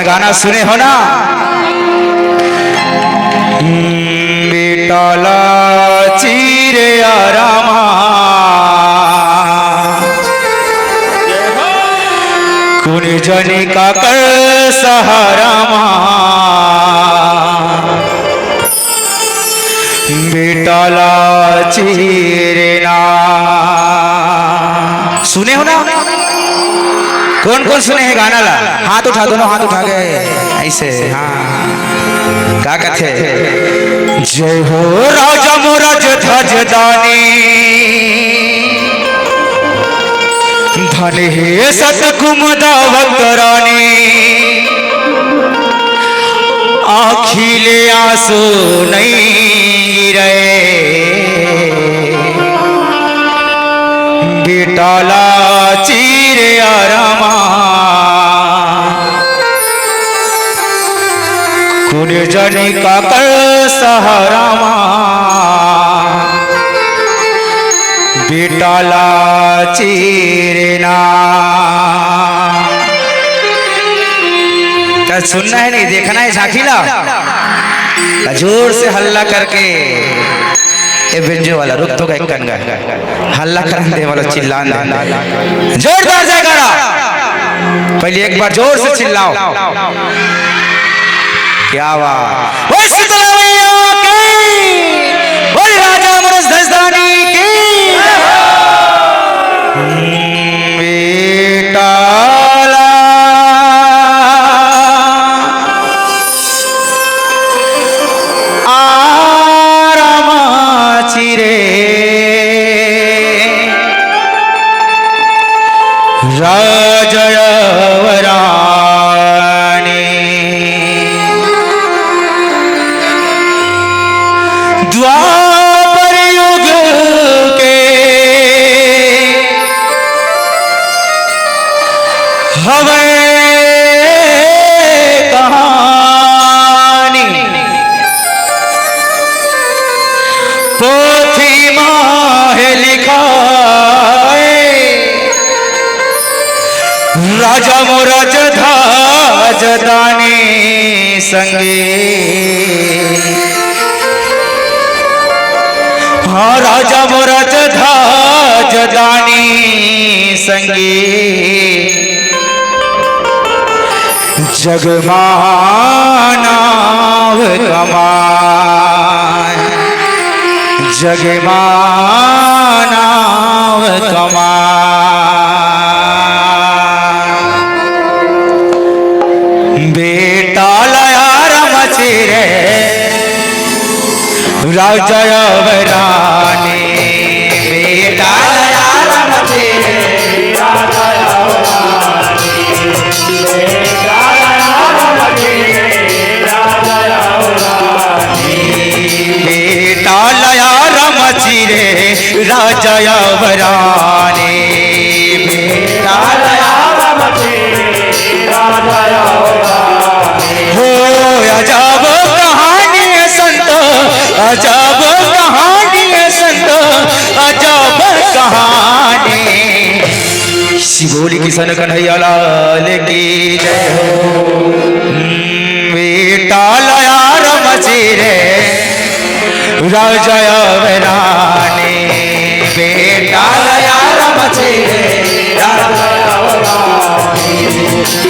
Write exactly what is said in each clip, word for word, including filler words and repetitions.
गाना सुने हो ना? बेटा ला चीरे आरामा, कुन जनी काकर सहारा मा। बेटा ला चीरे ना। सुने हो ना? कौन कौन सुने हे गाना ला? हाथ उठा, दोनों हाथ उठा के ऐसे, हाँ। का कथे? जय हो राजा मोराज धज दानी, धन हे सतकुमदा वक्तरानी। आँखी ले आँसू नइ गिरे, बेटा ला चीरे आरामा। कुन जनी काकर सहारा मा, बेटा ला चीरे ना। त सुनना है नहीं, देखना है झांकी ला। त जोर से हल्ला करके, ए बेंजो वाला, रुक तो गए कन गए। हल्ला करन दे वाला, चिल्लान दे। जोरदार जयकारा। पहले एक बार जोर से चिल्लाओ। क्या बात। बोल शीतला मैया की। बोल राजा मोराज धज दानी की। बेटा ला आरामा चीरे राजा अवरानी। द्वापर युग के हवे कहानी। पोथी मा हे लिखाए, राजा मोराज धज दानी संगे। हाँ, राजा मोराज धज दानी संगे। जग मा नाव कमाए, जग मा नाव कमाए। बेटा ला आरामा चीरे राजा अवरानी। बेटा ला आरामा चीरे राजा अवरानी। बेटा ला आरामा चीरे राजा अवरानी। बेटा ला आरामा चीरे राजा अवरानी। बेटा ला आरामा चीरे राजा अवरानी। हो अजब कहानी है संत, अजब कहानी है संत, अजब कहानी। शिवोली किशन कन्हैया लाल की जय हो। हम्म, बेटा ला आरामा चीरे राजा अवरानी। बेटा ला आरामा चीरे राजा अवरानी।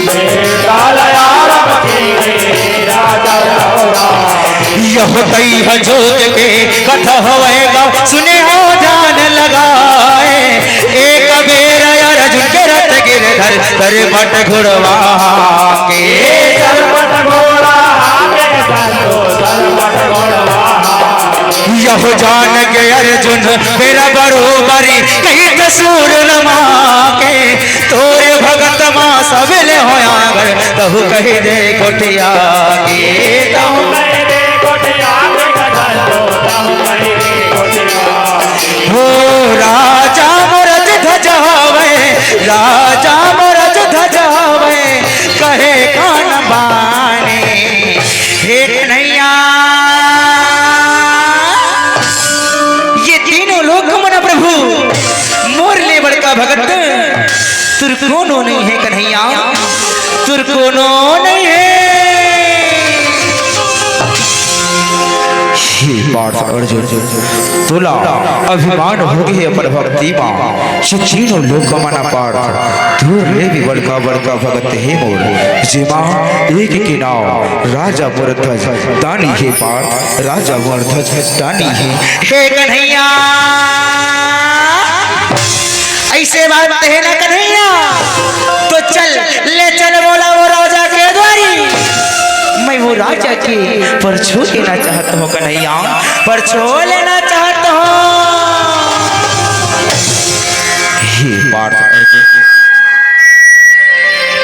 बेटा ला आरामा चीरे राजा अवरानी। यह दई ह जोग के कथा हवय गा, सुने हो ध्यान लगाए। एक बेर अर्जुन के रथ गिरधर, सरपट घोड़वा के। सरपट घोड़ा के संतो, सरपट घोड़वा। यह जान के अर्जुन मेरा बरोबरी, कही त सूर नमा के। तोरे भगत मा सबले होया गर, तहु कही दे गोठिया के। तहु कही दे गोठिया के, गदन तो तहु कही दे गोठिया। हो राजा मोराज धज हवय, राजा मोराज धज हवय, कहे कौन बानी। हे कन्हैया, ये तीनों लोक मन प्रभु, मोर ले बड़का भगत तुर कोनो नहीं है कन्हैया, तुर कोनो नहीं है। पार्थ अर्जुन, तोला अभिमान होगे हे अपन भक्ति मा। ये तीनों लोक मा ना पार्थ, तोर ले भी बड़का बड़का भगत हे मोर, जेमा एक के नाव राजा मूरध्वज दानी हे पार्थ, राजा मूरध्वज दानी हे। हे कन्हैया, अइसे बात हे ना कन्हैया, तो चल, ले चल मोला वो राजा के दुवारी। मैं वो राजा के परछो लेना चाहत हों कन्हैया, परछो लेना चाहत हों। हे पार्थ,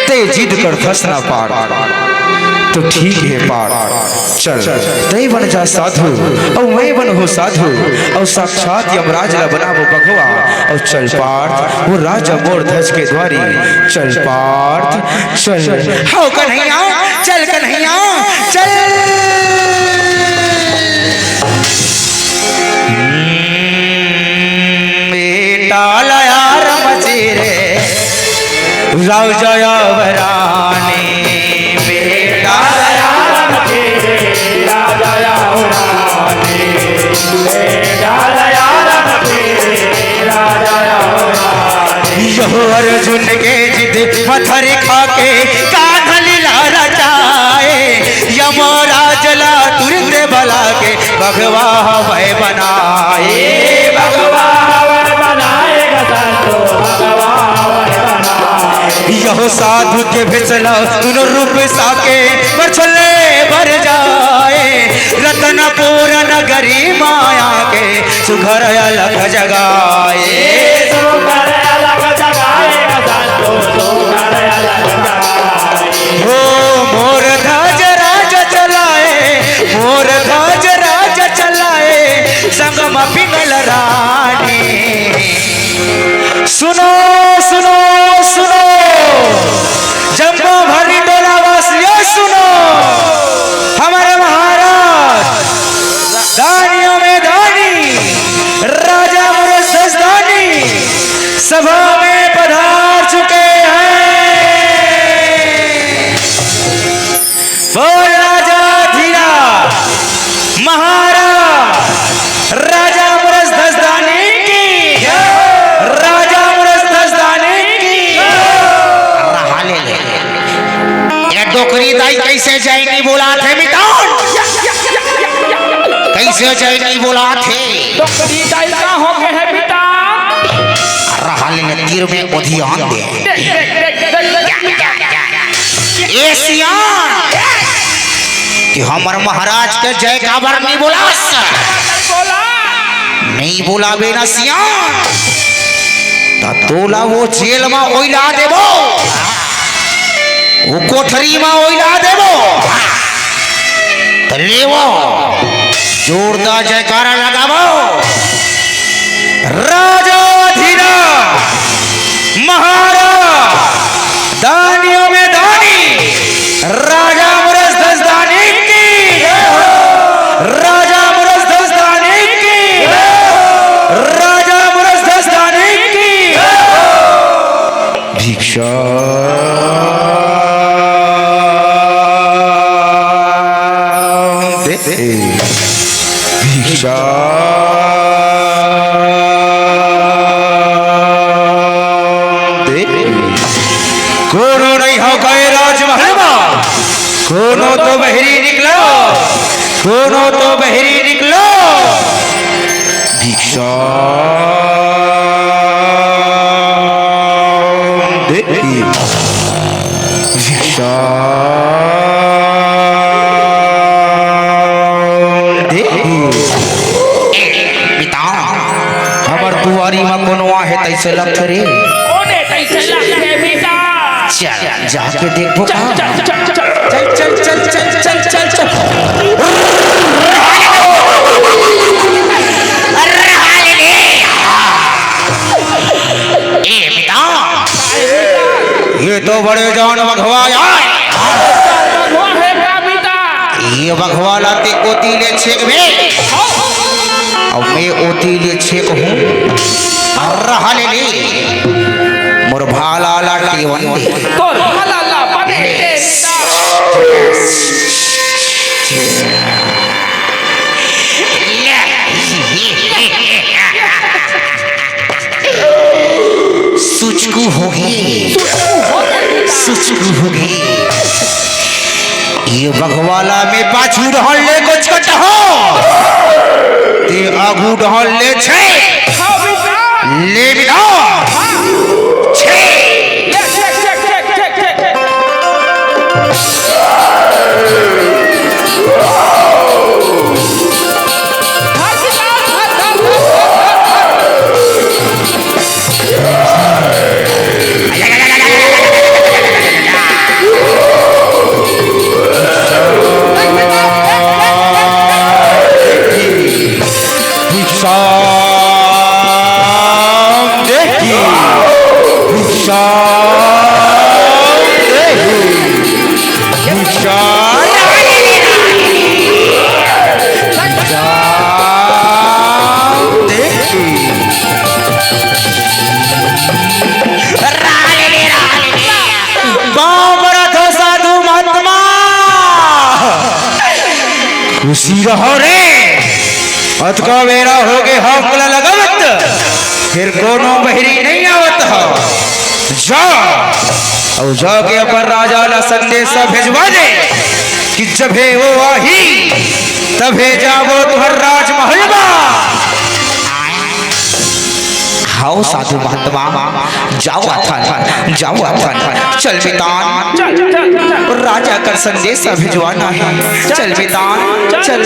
तैं जिद करथस ना पार्थ, तो ठीक हे पार्थ, चल, तैं बन जा साधु, अउ मैं बनहूँ साधु, अउ साक्षात यमराज ला बनाबो बघवा, अउ चल पार्थ, वो राजा मूरध्वज के दुवारी, चल पार्थ, चल। हो कन्हैया, चल कन्हैया, चल। बेटा लया रमची रे, राजा अवरानी, बेटा लया रमची रे, राजा अवरानी, बेटा लया रमची रे, राजा अवरानी। यहो अर्जुन के जिद पत्थर खाके कान्हा लीला रचाए, यमराज ला तुरंत बला के बघवा हवय बनाए। बघवा हवय बनाए, गजानंदो बघवा हवय बनाए। यहो साधु के भेष ला दुनो रूप साके, परछो ले बर जाए। रतनपुर नगरी मा आके सुघर अलख जगाए। सुघर अलख जगाए, गजानंदो सुघर अलख जगाए। हो मोर ध्वज राज चलाए, मोर ध्वज राज चलाए, संग म पिंगल रानी। सुनो, सुनो, सुनो, जम्मो भरी टोला वासियों सुनो, हमारे महाराज दानियों में दानी राजा मूरध्वज दानी सभा में पधार चुके हैं। बोल राजा धीरा महाराज, राजा मूरध्वज दानी की, राजा मूरध्वज दानी की। रहा ले ले। ये डोकरी दाई कइसे जय नहीं बोलाथे मितान? कइसे जय नहीं बोलाथे? डोकरी दाई का होगे हे मितान? रहा ले ले, तीर में ओधियान दे। देख, देख, देख, देख, देख। ए सियान, कि हमर महाराज के जय काबर नहीं बोलास? बोला। नहीं बोलाबे ना सियान, त तोला वो जेल मा ओइला देबो, वो कोठरी मा ओइला देबो। त लेवो, जोरदार जयकारा लगावो। राजा धीरा महाराज, दानियों में दानी, राजा मूरध्वज दानी की, राजा मूरध्वज दानी की, राजा मूरध्वज दानी की। भिक्षा दे। भिक्षा दे। कोनो नहीं हो गए राजमहल मा, कोनो तो बहरी निकलो, कोनो तो बहरी निकलो। भिक्षा दे। भिक्षा दे। ए, मितान, हमर दुआरी म कोनो आहे तइसे लगथे रे। कोने तइसे लगथे मितान? चल, जाके देखबो का। चल, चल, चल। अरे, हाय रे। ए, मितान। ये तो बड़े जान बघवा आय। बघवा हे का मितान? ये बघवा ला ते ओती ले छेकबे। अउ मैं ओती ले छेकहूँ। रहा ले ले। मोर भाला ला टेवन दे। तोर भाला ला बने दे मितान। ले। होगे। ये बघवा ला मैं पाछू डहर ले कोचकत हँव, ते आगू डहर ले छे ले बिना छे। भिक्षाम देहि, भिक्षाम देहि, भिक्षाम देहि। बाप रे, तो साधु महात्मा खुशी रहो रे। अतका बेरा होगे हमला लगावत, फेर कोनो बहिरी नइ आवत ह। जा, अउ जाके अपन राजा ला संदेशा भेजवा दे कि जभे वो आही, तभे जाबो तुँहर राजमहल मा। हव साधु महात्मा, जावत हन, जावत हन। चल मितान, राजा कर संदेशा भेजवाना हे। चल मितान, चल।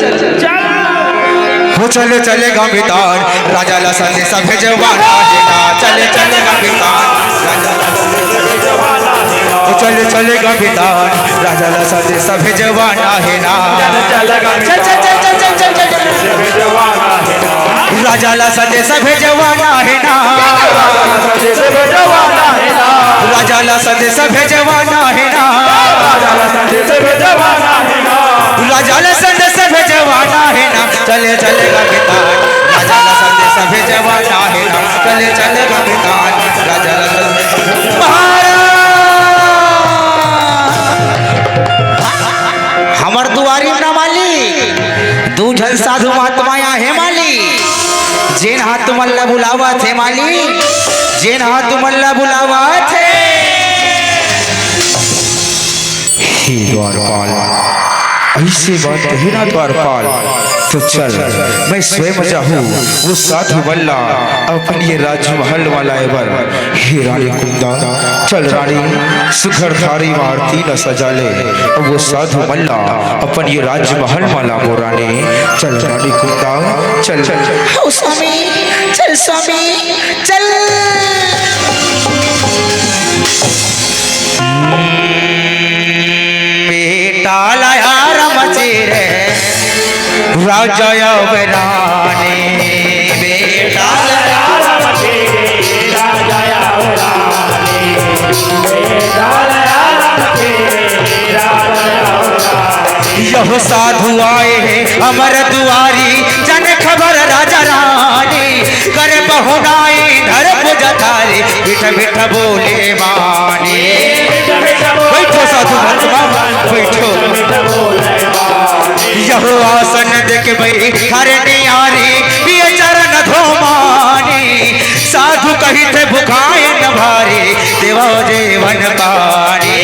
हो चल, चले गा मितान, राजा ला संदेशा भेजवाना हे ना। चले, चले गा मितान, राजा ला संदेशा भेजवाना हे ना। ओ चले, चले गा मितान, राजा ला संदेशा भेजवाना हे ना। चल, चल, चल, चल। राजा ला संदेशा भेजवाना हे ना। राजा ला संदेशा भेजवाना हे ना। राजा ला संदेशा भेजवाना हे ना। चले, चले गा मितान, राजा ला संदेशा भेजवाना हे ना। चले, चले गा मितान, राजा ला संदेशा। महाराज, हमर दुआरी म ना माली, दू झन साधु महात्मा आहे माली, जेन हा तुमन ला बुलावत हे माली, जेन हा तुमन ला बुलावत हे। हे द्वारपाल, अइसे बात कहे ना द्वारपाल, तो चल, मैं स्वयं जाहूँ, वो साधु मन ला अपन ये राजमहल मा लाए बर। हे रानी कुंदा, चल रानी, सुघर थारी म आरती ला सजा ले, अउ वो साधु मन ला अपन ये राजमहल मा लाबो रानी। चल रानी कुंदा, चल। हव स्वामी, चल स्वामी, चल। बेटा लाया राम जी रे, राजा अब रानी, बेटा लाया राम जी रे, राजा अब रानी, बेटा लाया राम जी रे, राजा अब रानी। यह साधु आए हैं हमर दुआरी, जन खबर राजा रानी, कर पहुनाई धर पूजा थारी, मिठ मिठ बोले मानी। बैठो साधु महात्मा, बैठो। यह आसन देख बैठारे नियारी, पिय चरण धो मानी। साधु कहिथे भुखाए न भारी, देवा जेवन पानी।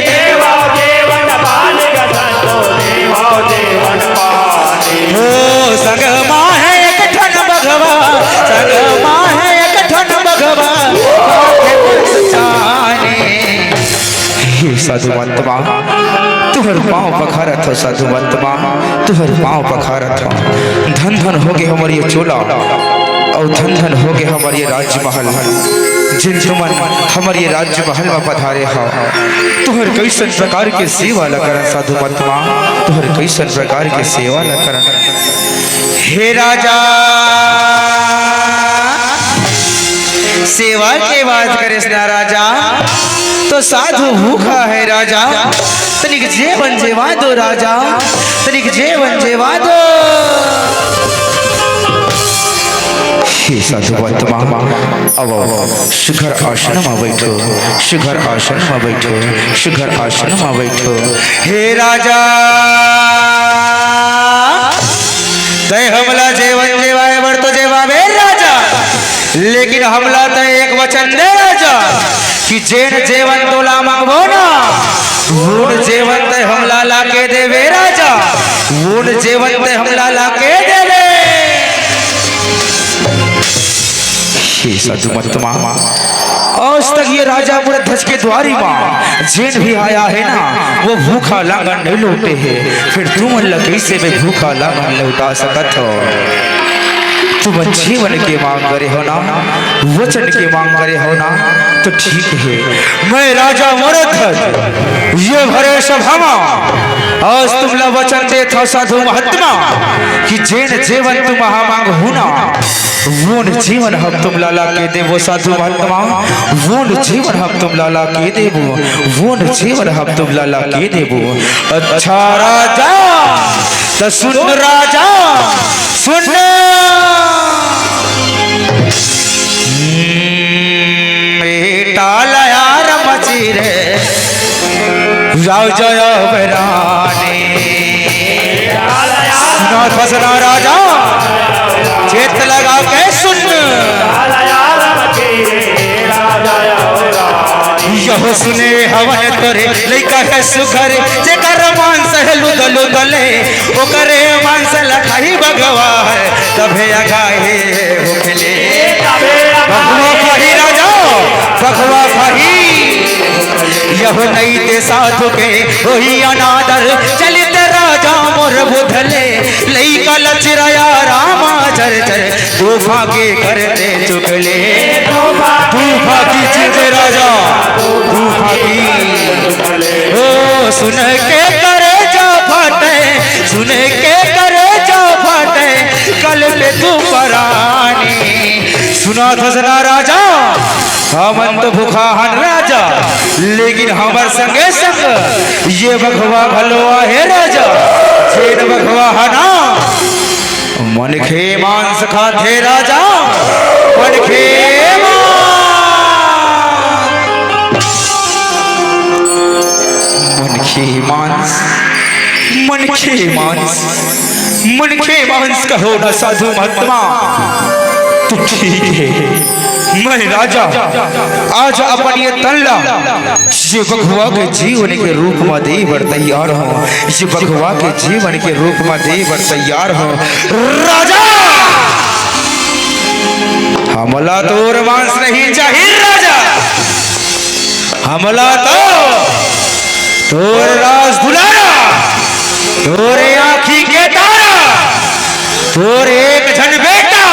देवा जेवन पानी गा संतो, देवा जेवन पानी। हो संग मा हे एक ठन बघवा, संग मा हे एक ठन बघवा, माथे पर सुचानी। हे साधु महात्मा, तुहर पाँव पखारत हँव साधु महात्मा, तुहर पाँव पखारत हँव। धन धन होगे हमर ये चोला, अउ धन धन होगे हमर ये राजमहल, जेन तुमन हमर ये राजमहल म पधारे हव। तुहर कइसन प्रकार के सेवा ला करन साधु महात्मा, तुहर कइसन प्रकार के सेवा ला करन। हे राजा, सेवा के बात करेस ना राजा, तो साधु भूखा हे राजा, तनिक जेवन जेवा दो राजा, तनिक जेवन जेवा दो। हे साधु महात्मा, अव, अव, सुघर आसन म बैठो, सुघर आसन म बैठो, सुघर आसन म बैठो। हे राजा, तैं हमला जेवन जेवाय बर तो जेवाबे राजा, लेकिन हमला तैं एक वचन दे राजा, कि जेन जेवन तोला मंगबो ना, वोन जेवन तैं हमला लाके देबे राजा, वोन जेवन तैं हमला लाके देबे। हे साधु महात्मा, आज तक ये राजा मूर्ध्वज के द्वारी मा जेन भी आया है ना, वो भूखा लांगन नहीं लौटे है, फिर तुमन ला कैसे मैं भूखा लांगन लौटा सकत हो? तुमन जेवन के मांग करे हो ना, वचन के मांग करे हो ना, तो ठीक है। मैं राजा मूर्ध्वज ये भरे सभा मा आज तुमला वचन देत हंव साधु महात्मा कि जेन जेवन तुम हा मांगहू ना, वोन जेवन हम तुमला लाके देबो साधु महात्मा, वोन जेवन हम तुमला लाके देबो, वोन जेवन हम तुमला लाके देबो। अच्छा राजा, त सुन राजा, सुन। हम्म, बेटा लया रमची रे, राजा अब रानी। सुना फसना राजा, चेत लगा के सुन। यहो सुने हवन तोरे लइका के सुघर, जेकर मांस है लुद लुदले, ओकरे मांस ल खाही बघवा हर, तभे अघाही होखले। बघवा खाही राजा, बघवा खाही। यहो नइ ते साधु के होही अनादर, चलित राजा मोर बुधले। लइका ल चिरया रामा झर झर, तूफा के करते चुगले। तूफा की चीज राजा, तूफा की। ओ सुन के करेजा फाटे, सुन के करेजा फाटे, कल पे तू परानी। सुना फसना राजा, हमन तो भूखा हन राजा, लेकिन हमर संगे संग ये बघवा घलो आहे राजा। जेन बघवा ह ना, मनखे मांस खाथे राजा, मनखे मांस, मनखे मांस, मनखे मांस, मनखे मांस कहो ना साधु महात्मा। तो ठीक है, मैं राजा आज अपन ये तन ला ये बघवा के जेवन के रूप म दे बर तैयार हंव, ये बघवा के जेवन के रूप म दे बर तैयार हंव। राजा, हमला तोर मांस नहीं चाहिए राजा, हमला तो तोर राज दुलारा, तोरे आँखी के तारा, तोर एक झन बेटा,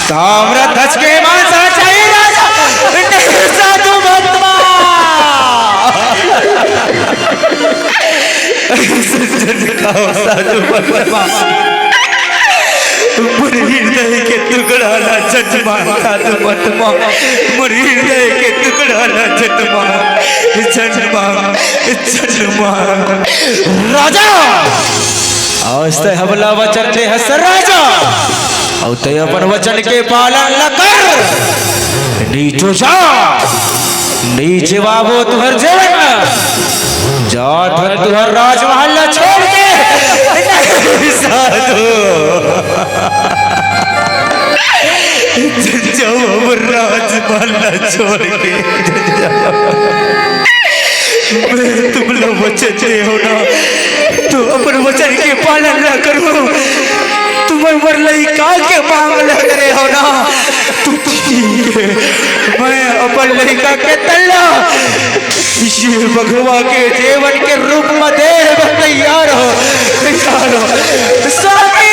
ताम्रध्वज के मांस चाहिए राजा। नहीं साधु महात्मा। सज्जन का साधु महात्मा। मोर हृदय के टुकड़ा ला जनमा, साधु महात्मा। मोर हृदय के टुकड़ा ला जनमा, जनमा, जनमा। राजा, आज तैं हमला वचन दे हस राजा, अउ तैं अपन वचन के पालन ल कर। नहीं तो जा, नहीं जवाबो तुहर जेवन, जात हन तुहर राजमहल ल छोड़ के। नहीं साधु, जाओ हमर राजमहल ल छोड़ के जाओ। मैं तुमला वचन दे हंव ना, तो अपन वचन के पालन ना करो। तुम मोर लइका के मांग ल करे हव ना, तो ठीक है, मैं अपन लइका के तन ला ये बघवा के जेवन के रूप म दे बर तैयार हंव, तैयार हंव। स्वामी!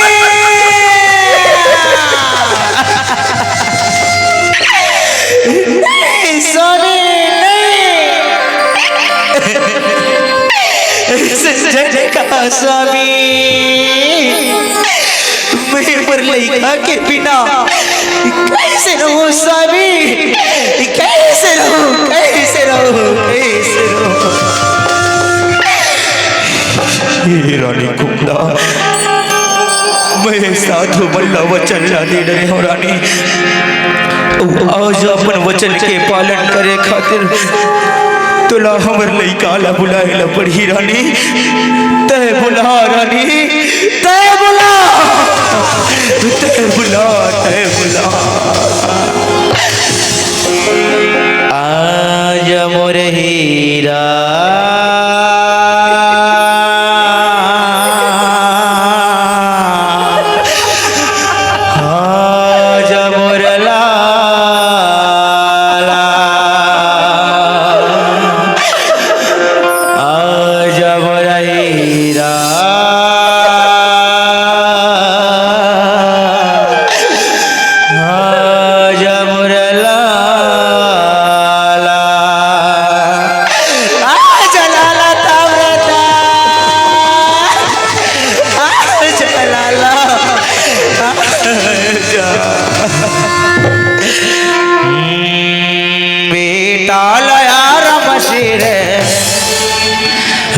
नहीं, स्वामी, नहीं। सज्जन का स्वामी, मैं मोर लइका के बिना कैसे रहूं स्वामी? कैसे रहूं? कैसे रहूं? कैसे रहूं? हे रानी कुंदा, मैं साधु मन ला वचन ला दे डरे हंव रानी। अउ आज अपन वचन के पालन करे खातिर तोला हमर लइका ला बुलाए ला पड़ही रानी। तैं बुला रानी, तैं बुला, तैं बुला, तैं बुला। आ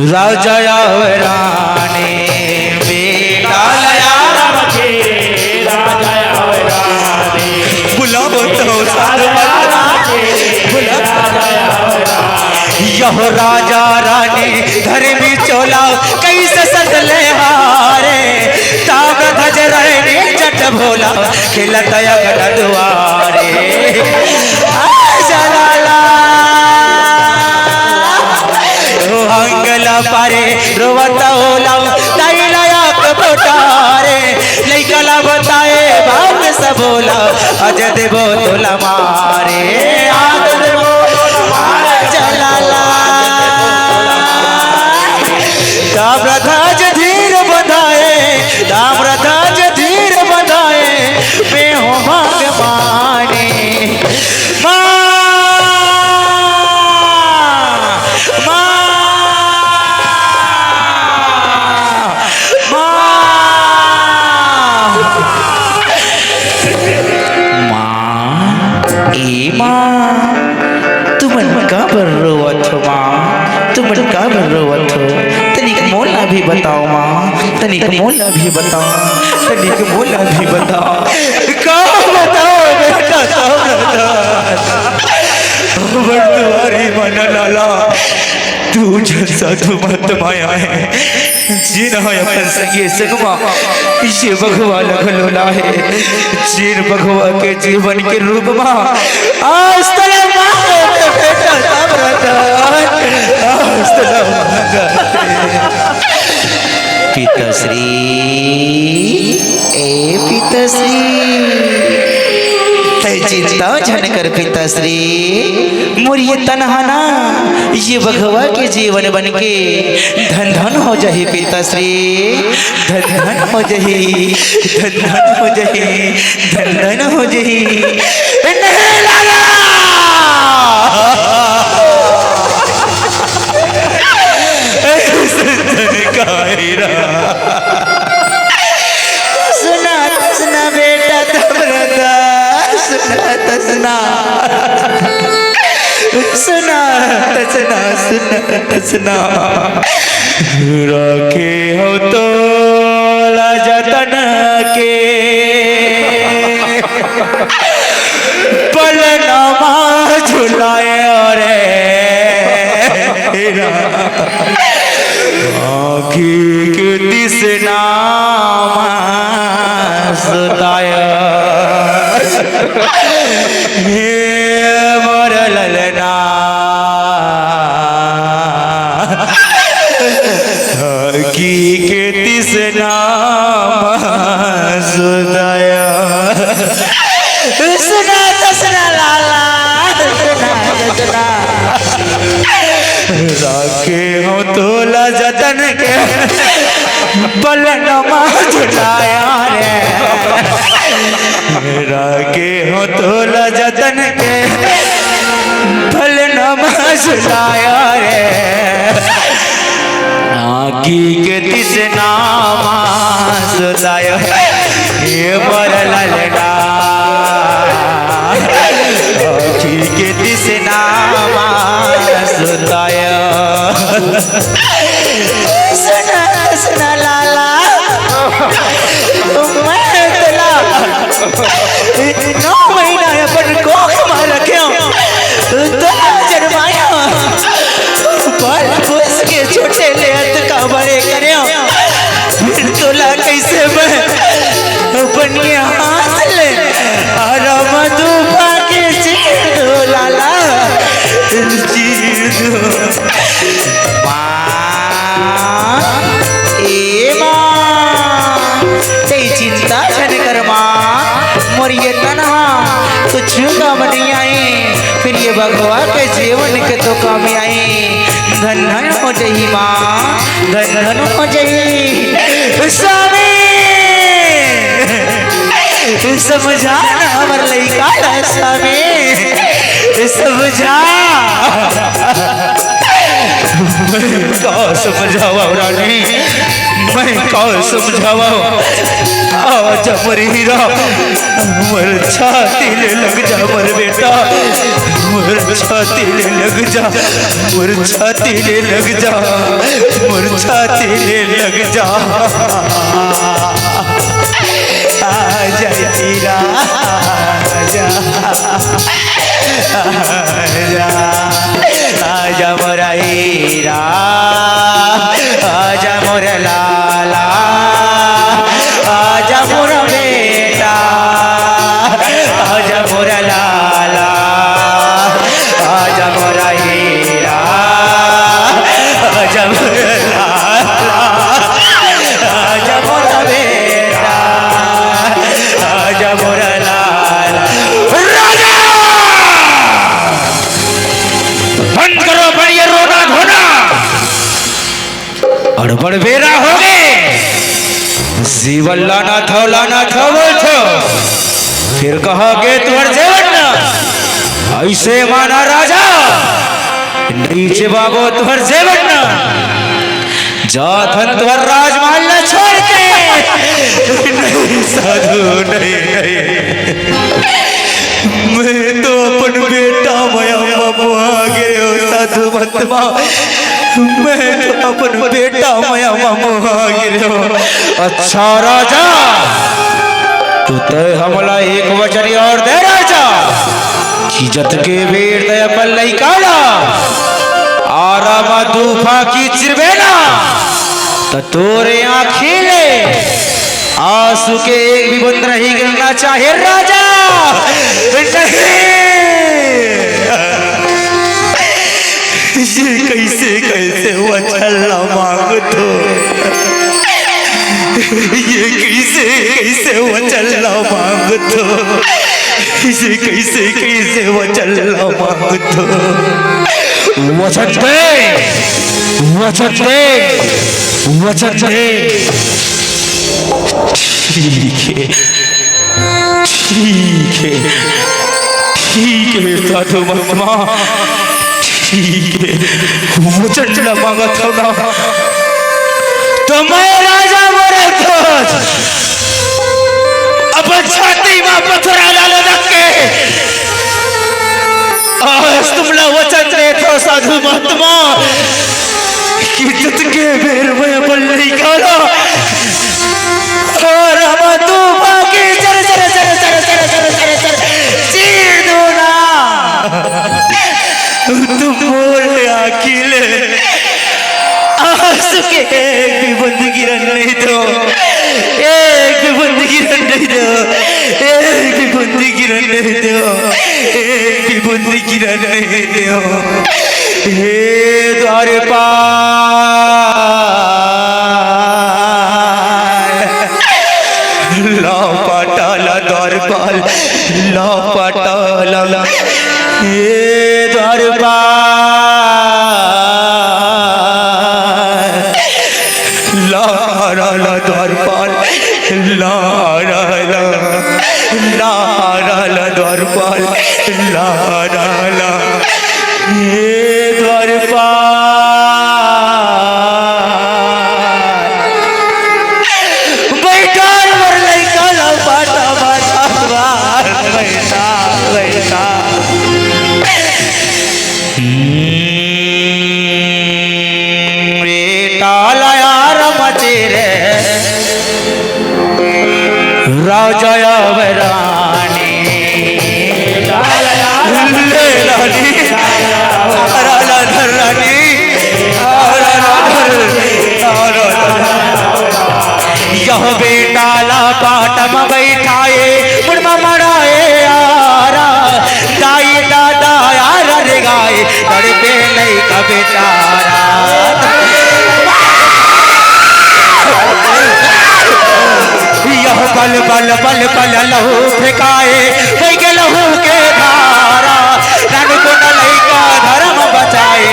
राजा अउ रानी बेटा लया राम के, राजा अउ रानी। बुलावत हो साधु मंत। बुला। यहो राजा रानी धर्मी चोला, कइसे सजले हारे। ताम्रध्वज रहने जट भोला, खेलत अगन दुआरे। आ जलाला। ओ हंगला पारे रोवत ओला, ताई लायक बोटारे। लइका ला बताए बात सब बोला, अज देबो तोला मारे। आज देबो तोला मारे। जलाला। ताम्रध्वज धीर बंधाए, ताम्रध्वज धीर बंधाए, मैं हो भगवानी। माँ, माँ, माँ, माँ, ए माँ, तुमन काबर रोवत हो माँ? तुमन काबर रोवत हो? तनिक मोला भी बताओ माँ, तनिक मोला भी बताओ, तनिक मोला भी बताओ। का बताओ बेटा, का बताओ? हमर दुआरी मन लाला, दू झन साधु महात्मा आए, जेन ह अपन संगे संग मा ये बघवा ल घलो लाहे, जेन बघवा के जीवन के रूप मा आज तलक मांगे बेटा सब रतन, आज तलक मांगे। पिताश्री, ए पिताश्री, तै चिंता झन कर पिताश्री, मोर ये तन ह ना, ये बघवा के जीवन बन के धन धन हो जाही पिताश्री, धन धन हो जाही, धन धन हो जाही, धन धन हो जाही। नहीं लाला। सज्जन कायरा। सुना त सुना बेटा तब रता, सुना त सुना, सुना त सुना, सुना त सुना। राखे हो तोला जतन के, पलनमा झुलाए रे। आँखी के तिसना मा सुताय, हे मोर ललना। आँखी के तिसना मा सुताय। सुना त सुना लाला, सुना त सुना। राखे हो तोला जतन के, पलनमा झुलाया रे। राखे हो तोला जतन के, पलनमा झुलाया रे। आँखी के तिसना मा सुताय, हे मोर ललना। आँखी के तिसना मा सुताय। सुना, सुना लाला, मैं तोला नौ महीना अपन कोख मा रखेंव, तोला जनमाएंव, पाल पोस के छोटे ले अतका बड़े करेंव, फिर तोला कइसे मैं अपन ये हाथ ले आराम दूबा के चीर दूं लाला, चीर दूं। माँ, ए माँ, तै चिंता झन कर माँ, मोर ये तन ह कुछु काम नइ आय, फिर ये बघवा के जीवन के तो काम आय। धन धन हो जही माँ, धन धन हो जही। स्वामी, समझा ना हमर लइका ला स्वामी, समझा। का समझावंव रानी, मैं का समझावंव? आजा मोर हीरा, मोर छाती ले लग जा मोर बेटा, मोर छाती ले लग जा, मोर छाती ले लग जा, मोर छाती ले लग जा। आजा हीरा, आजा, आजा, आजा मोर हीरा, आजा मोर लाला, आजा मोर बेटा, आजा मोर लाला, आजा मोर हीरा, आजा मोर लाला, आजा मोर बेटा, आजा मोर लाला। राजा! बंद करो, बढ़िया रोना धोना। अड़बड़ बेरा होगे। जीवन लाना थव, लाना थव बोल थव। फिर कहा के तुहर जेवन ना। ऐसे माना राजा। नहीं चिबाबो तुहर जेवन ना। जात हन तुहर राजमहल ला छोड़ के। नहीं साधु, नहीं, नहीं। मैं तो अपन बेटा मया ममुआ गिरे हो साधु महात्मा। मैं तो अपन बेटा मया ममुआ गिरे हो। अच्छा राजा, तो तय हमला एक वचन और दे राजा, कि जतके बेर तय अपन लइका ला आरा म दू फांकी चिरबे ना, त तोरे आँखी ले आंसू के एक भी बूंद नहीं गिरना चाहे राजा। नहीं। ये कैसे, कैसे वचन ला मांगत हो? ये कैसे, कैसे वचन ला मांगत हो? ये कैसे, कैसे वचन ला मांगत हो? वचन दे, वचन दे, वचन दे। ठीक है, ठीक है, ठीक है साधु महात्मा, ठीक है। वचन ला मांगत हो ना, तो मैं राजा मरत अपन छाती मा पथरा ला रख के आज तुमला वचन देत हो साधु महात्मा, कि जतके बेर मैं अपन लइका ला आरा म दू फांकी चर चर चीर दूं ना, तुम मोर आँखी ले आंसू के एक भी बूंद गिरन नहीं दो, एक भी बूंद गिरन नहीं दो, एक भी बूंद गिरन नहीं दो, एक भी बूंद गिरन नहीं दो। हे द्वारपाल, ला पाटा ला द्वारपाल, ला पाटा ला, हे द्वारपाल, लारा ला द्वारपाल, लारा ला, लारा ला द्वारपाल, लारा ला, हे द्वारपाल। बइठा रे मोर लइका ला पाटा, पाटा, बइठा, बइठा। हम्म, बेटा ला यार मचे रे, राजा अब रानी। ले रानी, राजा धर रानी, राजा धर, राजा धर। यह बेटा ला पाट म बइठाए, मुड़ म मड़ाए आरा, दाई दादा यार रे गाए, तड़पे लइका बेचारा। यह पल पल पल पल लहू फेंकाए, बहि गे लहू के धारा, नानकुन लइका धरम बचाए,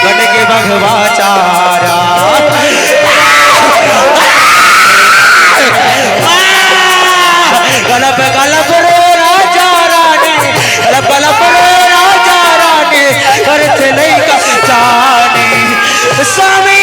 बन गे बघवा चारा। गलब गलब रो राजा रानी, गलब गलब रो राजा रानी, करथे लइका जानी। स्वामी,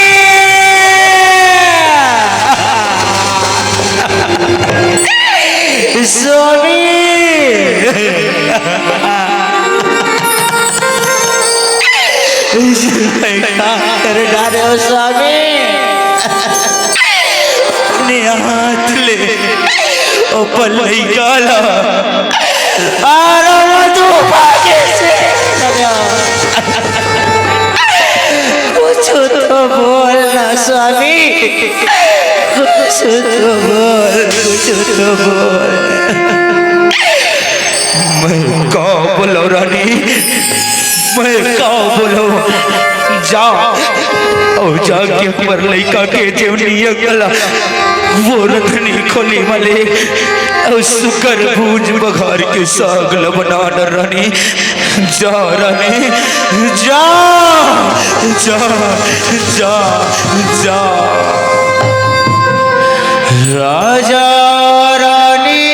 हाथ ले अपन लइका ला आराम दो भागे से। कुछ तो बोल ना स्वामी, कुछ तो बोल, कुछ तो बोल। मैं का बोलो रानी, मैं का बोलो? जा, अउ जाके हमर लइका के जेवनी अंग ला वो रथनी खोली वाले अउ सुकर भूज बघार के साग ल बना न रानी। जा रानी, जा, जा, जा, जा। राजा रानी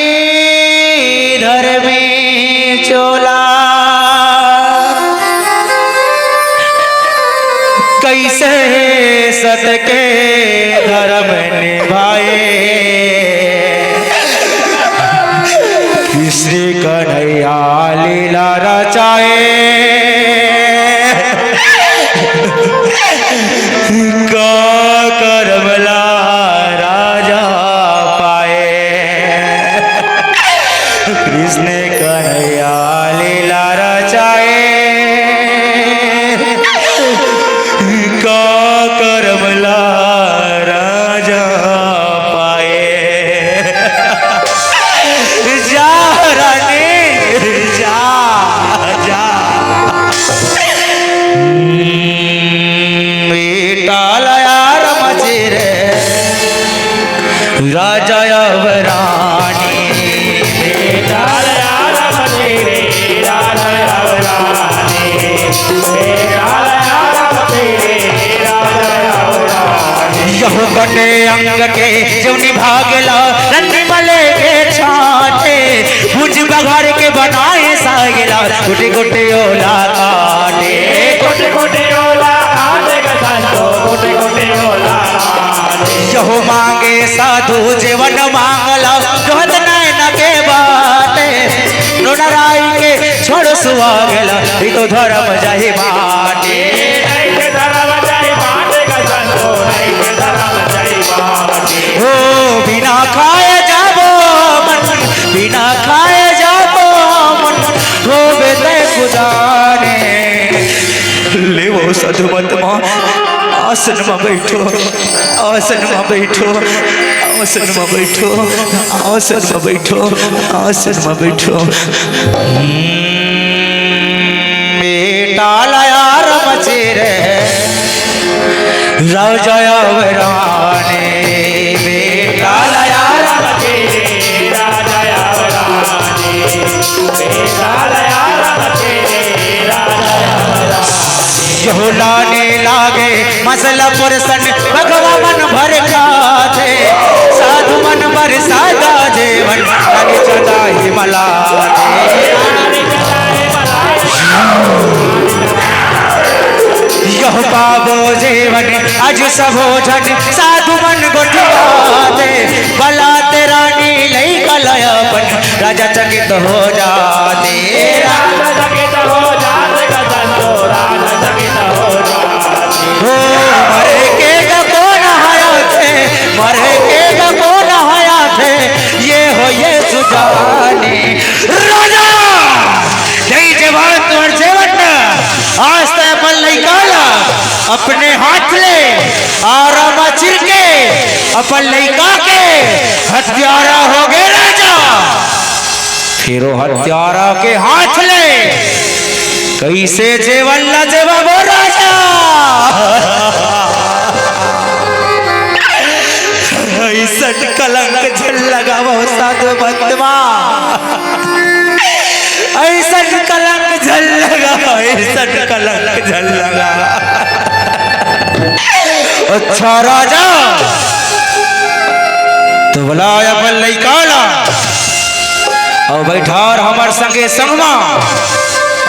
धर्मी चोला, कइसे सत के धर्म निभाए। कृष्ण कन्हैया लीला रचाए, का करम ला राजा पाए। कृष्ण कन्हैया लीला रचाए, का करम ला राजा पाए। जा रानी, जा, जा। बेटा ला यार मचे रे, राजा अब रानी। बेटा ला यार मचे रे, राजा अब रानी। बेटा ला यार मचे रे, राजा अब रानी। यह बने अंग के जो निभागेला, रंग मले के छाटे, भुज बघार के बनाए सागेला, गोटे गोटे ओला काटे। गोटे गोटे ओला काटे ग संतो, गोटे गोटे ओला काटे। यहो मांगे साधु जेवन मांगला, जोहत नैन के बाटे। नोनराई के छोड़ सुआगेला, ई तो धर्म जाही बाटे। नहीं के धर्म जाही बाटे ग संतो, नहीं के धर्म जाही बाटे। ओ बिना खाए जाबो मन, बिना खाए जाबो मन, होबे तै कुदाने। लेवो साधु महात्मा, आसन म बइठो, आसन म बइठो, आसन म बइठो, आसन म बइठो, आसन म बइठो। हम्म, बेटा ला यार मचे रे, राजा अब रानी। बेटा ला यार मचे रे, राजा अब रानी। बेटा ला यार मचे रे, राजा अब रानी। यहो लाने लागे मसाला परसन, बघवा मन भर खाथे। साधु मन बर सादा जेवन, लागे चंदा ही मलाथे। यह पाबो जेवन अज सबो झन, साधु मन गोठियाथे। बलाते रानी लइका ला अपन, राजा चकित हो जाथे। राजा चकित हो जाथे, ग संतो राजा चकित हो जाथे। ओ मरे के ग कोन हयाथे, मरे के ग कोन हयाथे, ये हो ये सुजानी। राजा, जय जवान तोर जेवन, आज तै अपन लइका ला अपने हाथ ले आराम चिर के अपन लइका के हत्यारा होगे राजा। फिर वो हत्यारा के हाथ ले कइसे जेवन ला जेवा वो राजा। अइसन कलंक झन लगावो साधु महात्मा, अइसन कलंक झन लगावो, अइसन कलंक झन लगावो। अच्छा राजा, तो बला अपन लइका ला अउ बइठार हमर संगे संगमा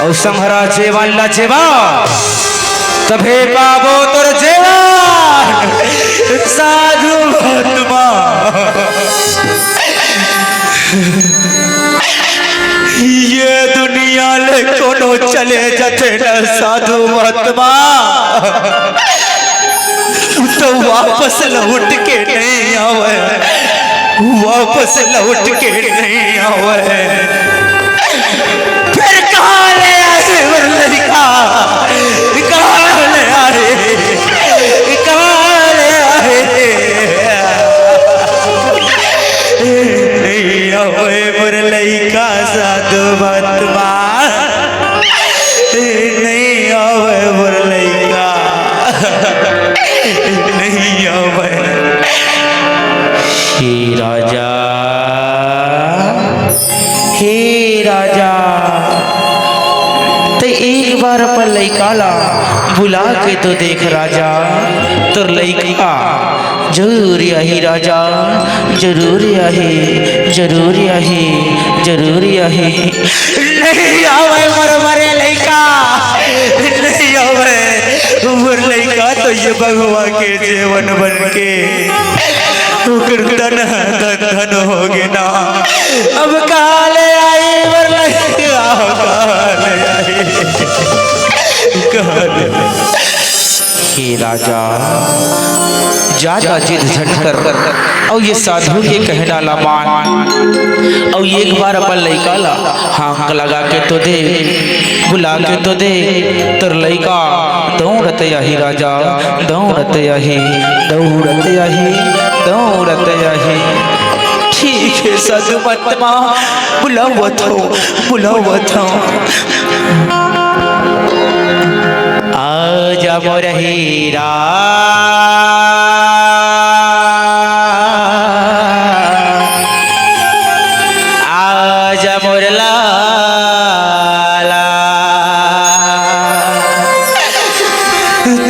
अउ संघरा जेवन ला जेवा, तभे पाबो तोर जेवन। साधु महात्मा, ये दुनिया ले कोनो चले जाथे न साधु महात्मा, तो वापस लौट के नहीं आवे। वापस लौट के नहीं आवे। फिर कहाँ ले आए मोर लइका? कहाँ ले आए? कहाँ ले आए? नहीं आवे मोर लइका, साधु महात्मा। नहीं आवे मोर लइका। नहीं आवे। हे राजा, हे राजा, ते एक बार अपन लइका ला बुला के तो देख राजा, तोर लइका जरूर आही राजा, जरूर आही, जरूर आही, जरूर आही। नहीं आवे मोर मरे लइका, नहीं आवे मोर लइका, तो ये भगवा के जेवन बन के ओकर तन धन धन हो गे ना। अब कहाँ ले आई मोर लइका, कहाँ ले आई, कहाँ ले? हे राजा, ज्यादा जिद झट कर, अउ ये साधु के कहना ला मान, अउ एक बार अपन लइका ला हांक लगा के तो दे, बुला के तो दे, तोर लइका दौड़त आही राजा, दौड़त आही, दौड़त आही, दौड़त आही। ठीक हे साधु महात्मा, बुलावत हौं, बुलावत हौं। आजा मोर हीरा, आजा मोर लाला,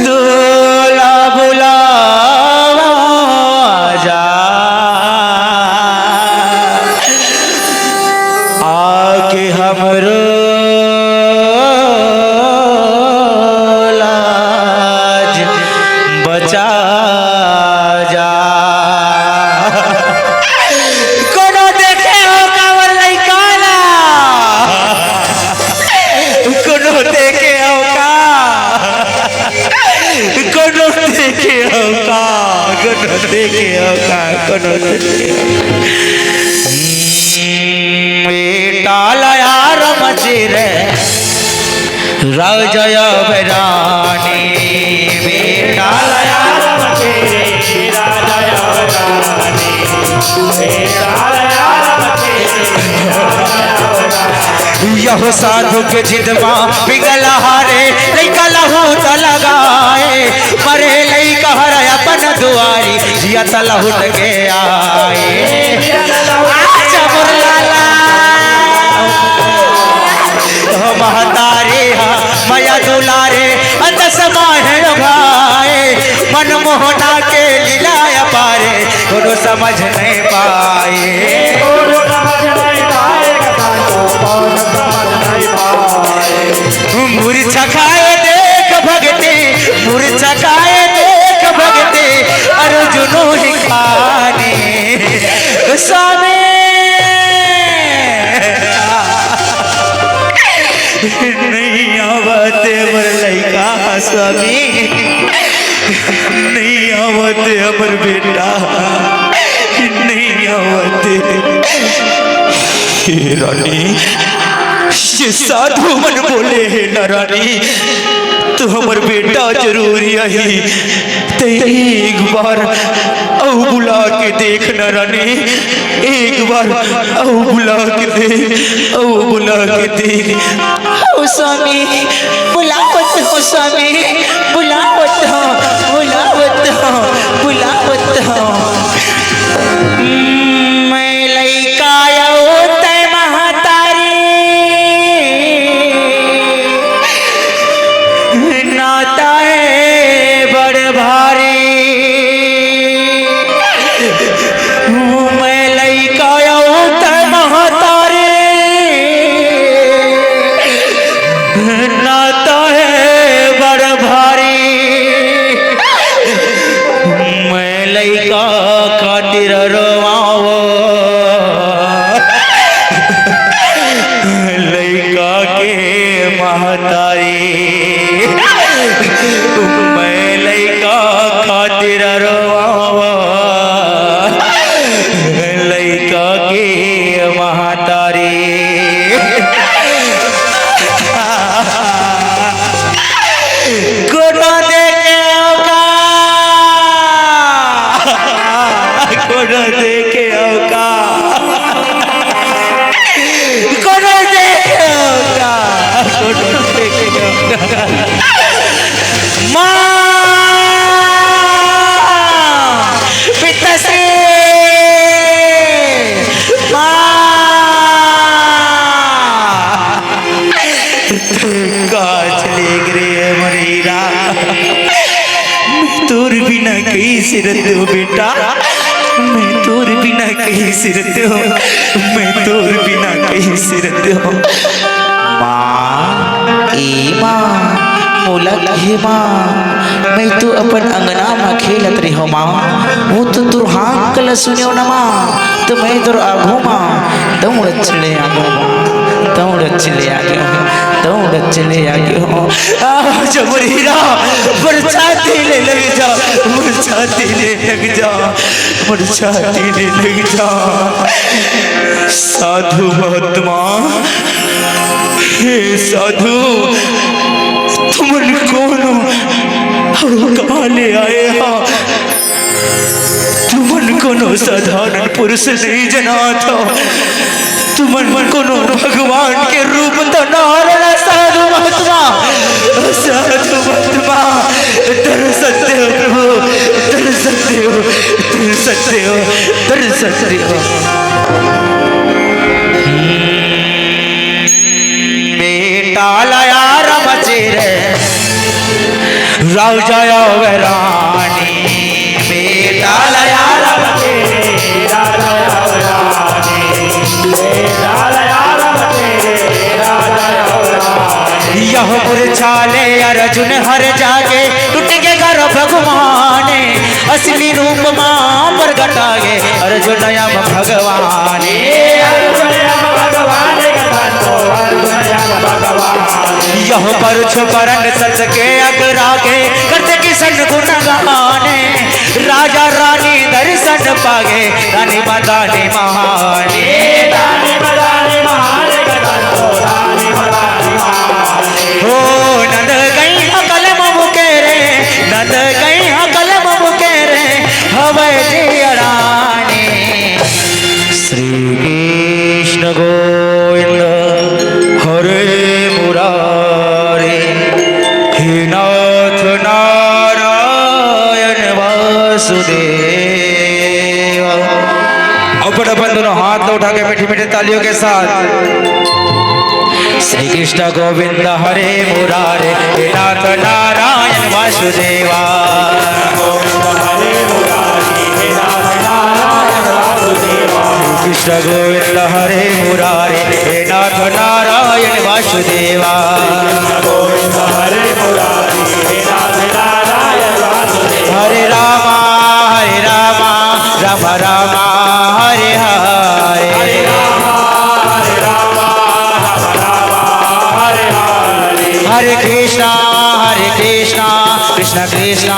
तोला बुलावा जा। आके हमरो लाज बचा जा। कोनो देखे हो का मोर लइका ला? कोनो देखे हो का? कोनो देखे हो का? कोनो देखे हो का? कोनो देखे हो? बेटा लया रमचिर राजय बरानी, बेटा लया रमचिर राजय बरानी। यहो साधु के जिद मा पिघल हारे, लइका लहू त लगाए, मरे लइका हर अपन दुआरी, जियत लहुट के आए। आजा मोर लाला, महतारी हा मया दुलारे, अंदस माहे उघाए, मनमोहना के लीला अपारे, कोनो समझ नहीं पाए। कोनो समझ नहीं पाए, कोनो समझ नहीं पाए। मूर्छा खाए देख भगती, मूर्छा खाए देख भगती, अर्जुन ही खानी। स्वामी, नहीं आवत मोर लइका स्वामी, नहीं आवत हमर बेटा, नहीं आवत। हे रानी, ये साधु मन बोले हे ना रानी, तो हमर बेटा जरूर आही। ते एक बार अउ बुला के देख ना रानी, एक बार अउ बुला के देख, अउ बुला के देख। हो स्वामी, बुलावत हो स्वामी, बुलावत हो, बुलावत हो, बुलावत हो। मैं लइका अउ तै महतारी, नाता है बड़ भारी। मैं लइका अउ तै महतारी, नाता है बड़ भारी। मैं लइका खातिर रोवावो, लइका के महतारी। मैं लइका खातिर रोवावो, कोनो देखे हो का? कोनो देखे हो का? कोनो देखे हो का? माँ! पिताश्री! माँ! तू का चले गे रे मोर हीरा? मैं तोर बिना कइसे रहतेंव बेटा, मैं तोर बिना कइसे रहतेंव, मैं तोर बिना कइसे रहतेंव। माँ, ए माँ, मोला कहे माँ, मैं तो अपन अंगना म खेलत रहेंव माँ, वो तो तोर हांक ल सुनेंव न माँ, त मैं तोर आघू म दौड़ चले आगेंव माँ, दौड़ चले आगेंव, दौड़ चले आगेंव। आ, जबरीरा, मोर छाती ले लग जा, मोर छाती ले लग जा, मोर छाती ले लग जा। साधु महात्मा, हे साधु, तुमन कोनो अउ कहाँ ले आए हा? तुमन कोनो साधारण पुरुष नहीं जनात हो, तुमन कोनो भगवान के रूप तो न हरला साधु महात्मा, साधु महात्मा, दर्शन देव प्रभु, दर्शन देव, दर्शन देव, दर्शन देव। बेटा लया रमचे रे, राजा अउ रानी। बेटा लया रमचे रे, राजा अउ रानी। बेटा लया रमचे रे, राजा अउ रानी। यह मुरछा ले अर्जुन हर जागे, टूट गे गर्भ गुमान। असली रूप मा प्रगट आगे, अर्जुन अउ भगवान। यह बरछ बरन सत के अगरागे, करत किसन गुन गाने। राजा रानी दर्शन पागे, रानी मदानी महानी। हो नंद गई अकल ममु के रे, नंद गई अकल ममु के रे, हवै जी अड़ानी। श्री कृष्ण गोविंद हरे मुरारे, हे नाथ नारायण वासुदेव। अपन अपन दोनों हाथ उठा के मीठे मीठे तालियों के साथ। श्री कृष्ण गोविंद हरे मुरारे, हे नाथ नारायण वासुदेवा। कृष्ण गोविंद हरे मुरारे, हे नाथ नारायण वासुदेवा। हरे रामा, हरे रामा, राम राम, हरे हरे। हरे कृष्णा, हरे कृष्णा, कृष्णा कृष्णा,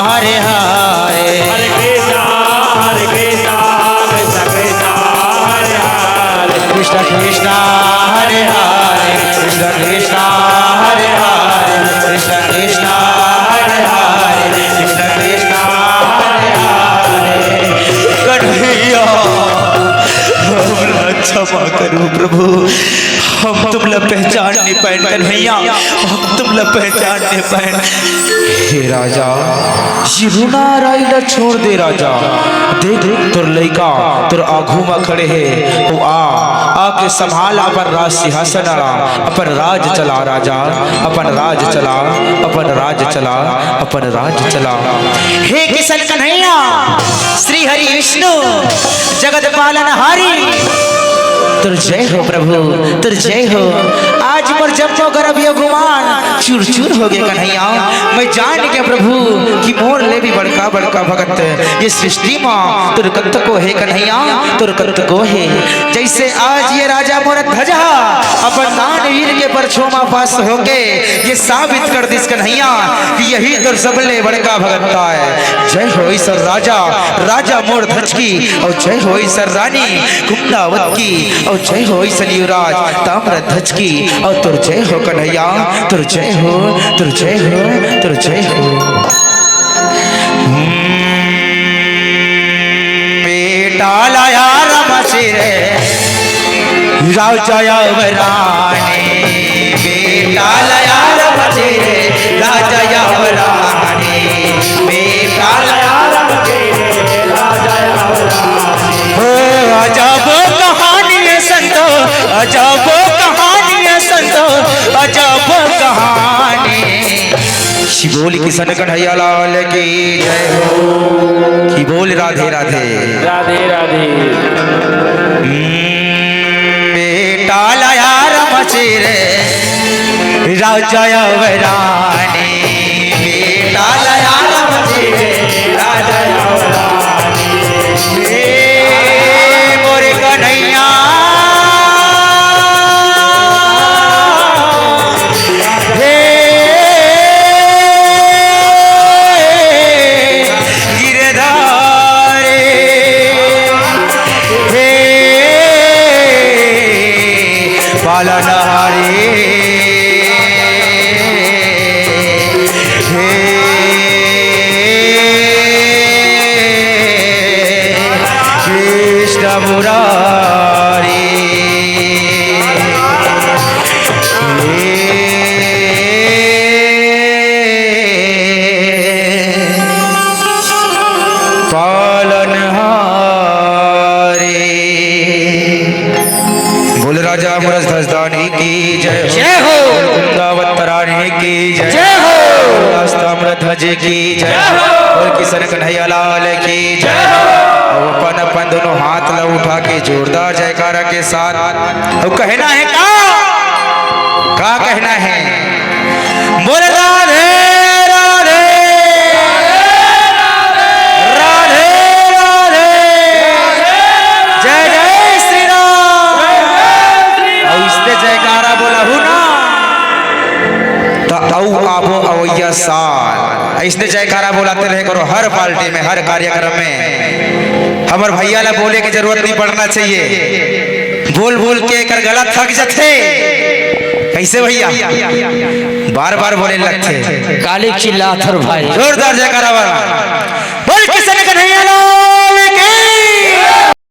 हरे हरे। हरे कृष्णा, हरे कृष्णा, कृष्णा कृष्णा, हरे हरे। कृष्णा कृष्णा, हरे हरे। कृष्णा कृष्णा, हरे हरे। कृष्णा कृष्णा, हरे हरे। कृष्णा कृष्णा, हरे हरे। कन्हैया, हमरा क्षमा करो प्रभु, हम तुमला पहचान नहीं पाएन कन्हैया, हम तुमला पहचान नहीं पाएन। हे राजा, ये रुना राई ला छोड़ दे राजा। देख, तोर लइका तोर आघू मा खड़े हे, ओ आ, आके संभाल अपन राज सिंहासन ला, अपन राज चला राजा, अपन राज चला, अपन राज चला, अपन राज चला। हे किशन कन्हैया, श्री हरि विष्णु, जगत पालनहारी, तोर जय हो प्रभु, तोर जय हो। आज मोर जम्मो गर्भ अउ गुमान चूर चूर हो गे कन्हैया। मैं जान गेंव प्रभु कि मोर ले भी बड़का बड़का भगत ये सृष्टि मा तोर कतको हे कन्हैया, तोर कतको हे। जइसे आज ये राजा मोर ध्वजा अपन दानवीर के परछो मा पास होके ये साबित कर दिस कन्हैया कि यही तोर सबले बड़का भगत आय। जय हो ईश्वर राजा, राजा मोर ध्वज की, अउ जय हो ईश्वर रानी कुंदावत की, अउ जय हो ईश्वर युवराज ताम्रध्वज की, अउ तोर जय हो कन्हैया, तोर जय हो, तोर जय हो, तोर जय हो। हम्म, राजा अवरानी, बेटा लया रमते रे, राजा अवरानी, बेटा लया रमते रे, राजा अवरानी। ओ, अजब कहानी है संतो, अजब कहानी है संतो, अजब कहानी। श्री बोल किशन कन्हैया लाल की जय हो। कि बोल राधे राधे। राधे राधे। हम्म, बेटा लया रमचे रे, राजा अवरानी। बेटा लया रमचे रे, राजा अवरानी। ए मोरे कन्हैया। हे गिरधारी, हे पालनहारी, हे कृष्ण मुरारी। पालनहारी। बोल राजा अमरध्वज दानी की जय हो। जय हो। बोल कुंदावत रानी की जय जय हो। हो। रास्ता अमरध्वज की जय जय हो। हो। बोल किशन कन्हैया लाल की जय जय हो। हो। अब अपन अपन दोनों हाथ ला उठा के जोरदार जयकारा के साथ अब कहना है का? का कहना है? बोल राधे राधे, राधे राधे, जय जय श्री राम। अउ इसने जयकारा बोला हूँ ना, तो अउ आबो अवैया साल। इसने जयकारा बोलाते रहे करो हर पार्टी में, हर कार्यक्रम में। हमर भैया ला बोले की जरूरत नहीं पड़ना चाहिए। बोल बोल के एकर गला थक जथे। कैसे भैया? बार बार बोले लगथे। काली चिल्लाथर भाई। जोरदार जयकारा वाला।